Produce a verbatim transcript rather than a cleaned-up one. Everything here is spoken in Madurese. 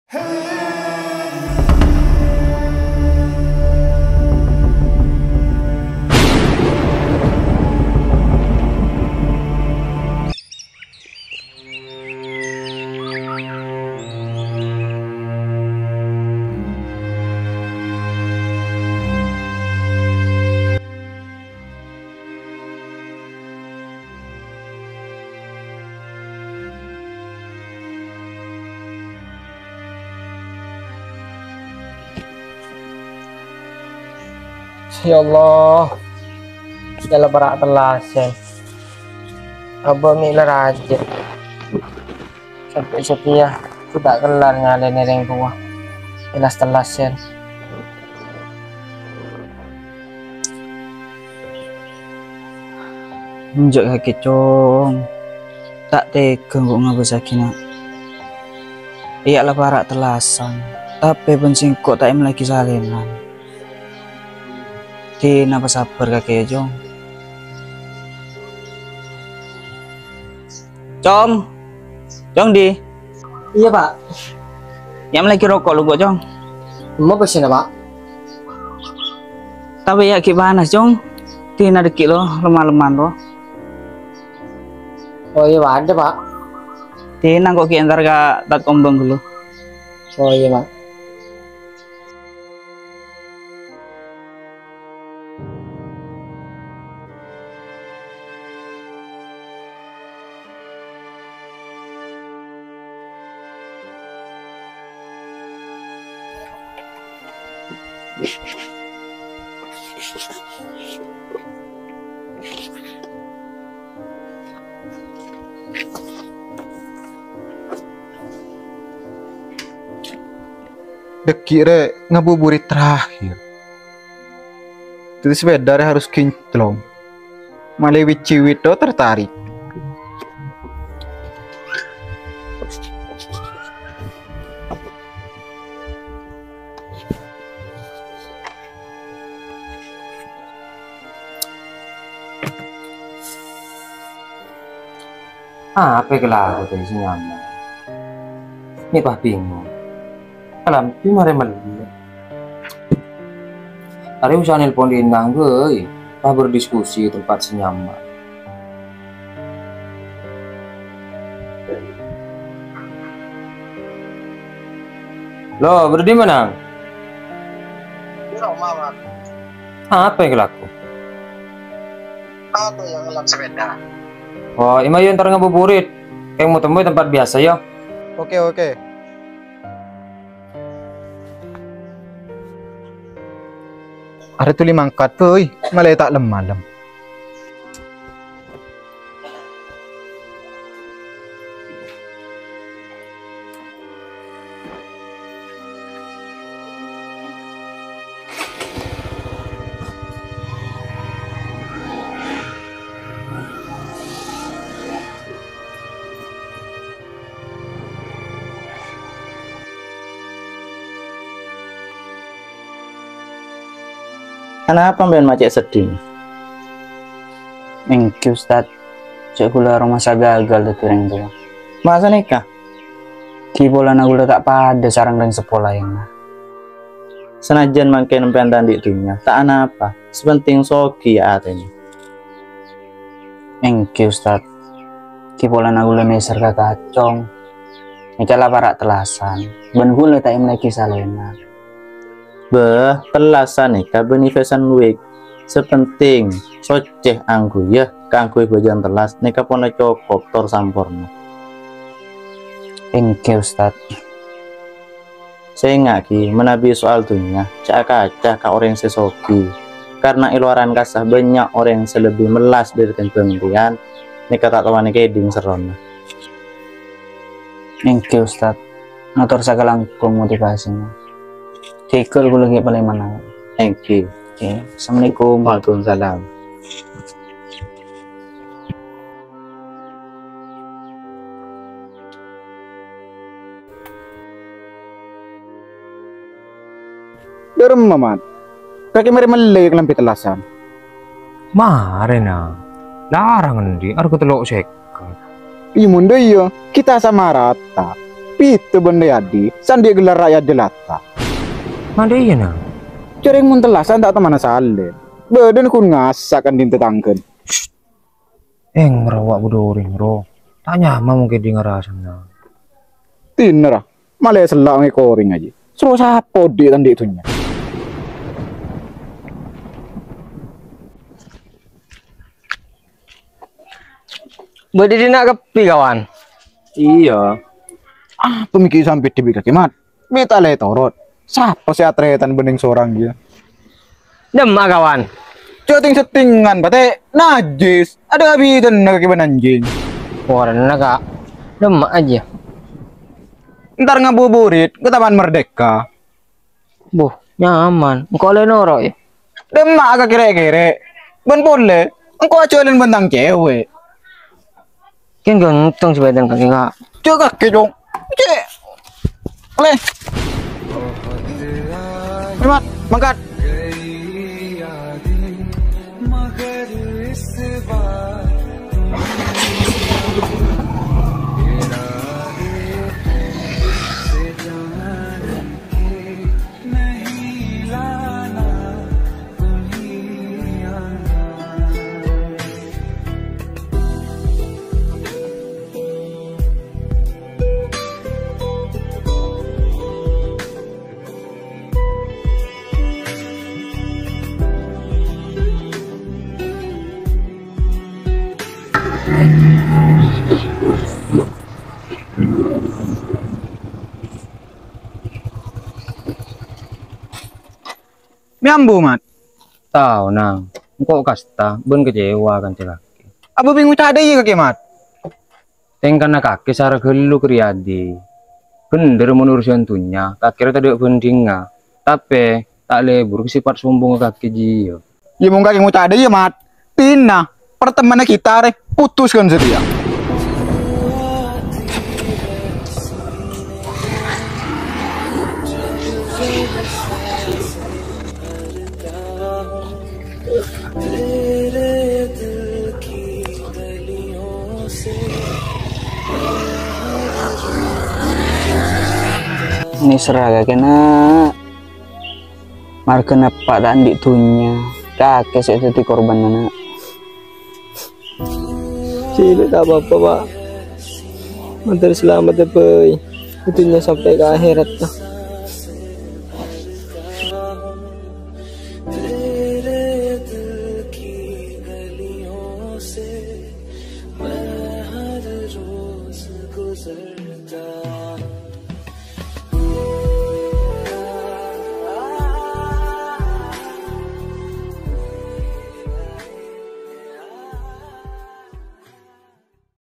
Ya Allah, ya la para' tellasan. Abâ' mè' la rajâ. Sampè' satèya ghu ta' kellar nyalènè rèng rowa. Tellasan. Enjâ' kakè, Cong. Ta' tegghâ engko' ngabâssaghi, Na'. Iyâ la para' tellasan, tapè bân sèngko' ta' èmellèaghi salènan. Dina pasabbhâr kakè, yâ, Cong. Cong. Cong, dhi? Iyâ, Pa'. Yâ, mellèaghi roko' lu, Cong. Emma pèssèna, Pa'? Tapè yâ ghi' panas, Cong. Dina dhâggi' lo, lem-maleman lo. Oh iyâ, Pa', adâ', Pa'. Dina engko' ghi' entar ka Tat Kombang ghâllu. Oh iyâ, Pa'. Dhâggi' rè ngabuburit terakhir. Dhâddhi sepèda rè harus kinclong. Malè wit-ciwit to tertarik. Apa kalako tè sè nyaman? Mè' pas bingung. Kalambhi marè mellè. Arè usaha nelpon Inang, ghâi, pas berdiskusi tempat sè nyaman. Lo, berdimma, Nang? Di roma, Mat. Apa yang kelaku? Aku yang ngelap sepeda. Oh, ima yâ entar ngabuburit. Kèng mo tembhâi tempat biasa, yâ. Oke, oke. Arè dhuli mangkat, bhâi. Malè ta' lem-malem. Anapa sampèyan ma' cè' seddhi? Èngghi, Ustad. Cè' kaulâ aromasa gagal dhâddhi rèng towa. Masa nèka? Ghi polana kaulâ ta' padâ sareng rèng seppo laènna. Sanajjân mangkèn sampèyan ta' andi' dhunnya, ta' anapa. Sè pentèng soghi, yâ, atèna. Èngghi, Ustad. Ghi polana kaulâ nèser ka kacong. Nèka la para' tellasan. Bân kaulâ ta' èmellèaghi salènan. Bâh, tellasan nèka bânnè fashion week. Sè pentèng, soccè angghuy, yâ, kaangghuy bâjâng tellas. Nèka pon la cokop, tor samporna. Èngghi, Ustad. Sènga' ghi, manabi soal dhunnya, jhâ' akaca ka orèng sè soghi. Karna è lowaran kassa bânnya' orèng sè lebbi mellas dhâri tèmbhâng sampèyan, nèka ta' towana kèdhing serrona. Èngghi, Ustad. Mator sakalangkong motivasina. Dhika kaulâ ghi' palèmana. Èngghi. Oke. Assalamualaikum. Waalaikumsalam. Dâremma, Mat? Kakè marè mellè kalambhi tellasan? Marè, Na'. Larang andi', arghâ tello' sèket. Iyâ, mon dâ' iyâ, kita sama rata. Pètè bân Riyadi, sè andi' ghellâr ra'yat jelata. Mandhâ iyâ, Nang? Jhâreng mon tellasan ta' temmanna salèm. Bâdâna ghun ngasa' kan dhin tatangghâna. Èng, rowa budhu orèng, ro. Ta' nyaman mungkin dhi ngarasana. Dinna, ra. Malè sella' ngèkorèng ajiyâ. Soro sapa odi' ta' andi' dhunnya. Bâdâ dinna' kabbhi, kawan. Iyâ. Apa mèkkè sampè' dhibi' kakè, Mat? Mè' ta' lè torot. Sapa sè atarètan bhândhing sorang, yâ? Dâmma, kawan. Cè' tèng-sèttèngan, patè. Najis. Adâ' abidhânna kakè bân anjing. Warna, Kak. Dâmma ajiyâ. Entar ngabuburit ka Taman Merdeka. Boh, nyaman. Engko' ollè noro', yâ? Dâmma ka kèrè'-kèrè'. Bân polè, engko' ajhâlân bân tang cèwèk. Kèng ghântheng sè bâdhân kakè, Kak. Cè' kakè, Cong. Cè'. Ollè. Ayo, Mat, mangkat. Mè' ambu, Mat? Tao, Nang. Engko' kasta bân kecewa kan cè' kakè. Apa bhing ngoca' dâ' iyâ kakè, Mat? Tèngkana kakè sara ghâllu ka Riyadi. Bhender mon urusan dhunnya, kakè rè tadâ' bhândhingnga. Tapè, ta' lebur ka sèpat sombongnga kakè jiyâ. Yâ, mon kakè ngoca' dâ' iyâ, Mat. Dinna, pertemanan kita rè putus kan satèya. Nèserra kakè, Na'. Marghâna eppa' ta' andi' dhunnya, kakè sè dhâddhi korbanna, Na'. Cè' ta' apa-apa, Pa'. Mandhâr salamet, yâ, bhâi. È dhunnya sampè' ka akhèrat, ta.